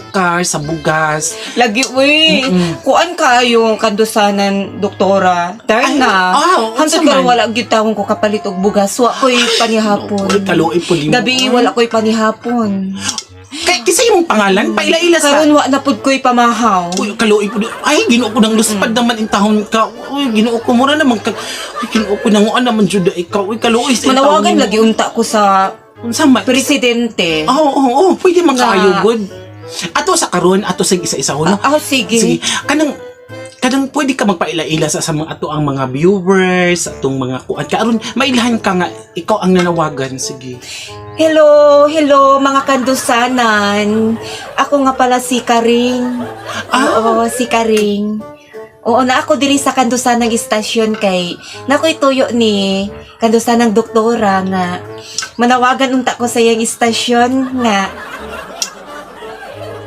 Sukar, sa bugas. Lagi, uy. Kuan kayo, kandusanan, doktora. Ay, Turn na. ah, unsa Hantod karon man? wala gyud tawon ko kapalit og bugas. Wa ko'y panihapon. Uy, kaluoy po di mo. Gabi, wala ko'y panihapon. Kay, kisa imong pangalan, paila-ila sa. Karon wa na pud ko'y pamahaw. Uy, kaluoy po di. Ay, Ginoo ko nang luspad naman in tahon ka. Uy, Ginoo ko, mura naman ka. Uy, Ginoo ko, nanguan naman jud ikaw. Uy, kaluoy sa Manawagan lagi unta ko sa Unsa man? presidente. Oo, pwede man Nga. kaayo, good. Ato sa karon, ato sa isa-isa no? Ah, sige. Sige, kanang kanang pwede ka magpaila-ila sa mga ato ang mga viewers, atong mga kuan. Karon mailhan ka nga ikaw ang nanawagan, sige. Hello, hello mga kandusanan. Ako nga pala si Karing. Ah. Oo, si Karing. Oo, na ako diri sa kandusanang istasyon kay nakoy tuyo ni kandusanang doktora nga manawagan unta ko sa iyang istasyon nga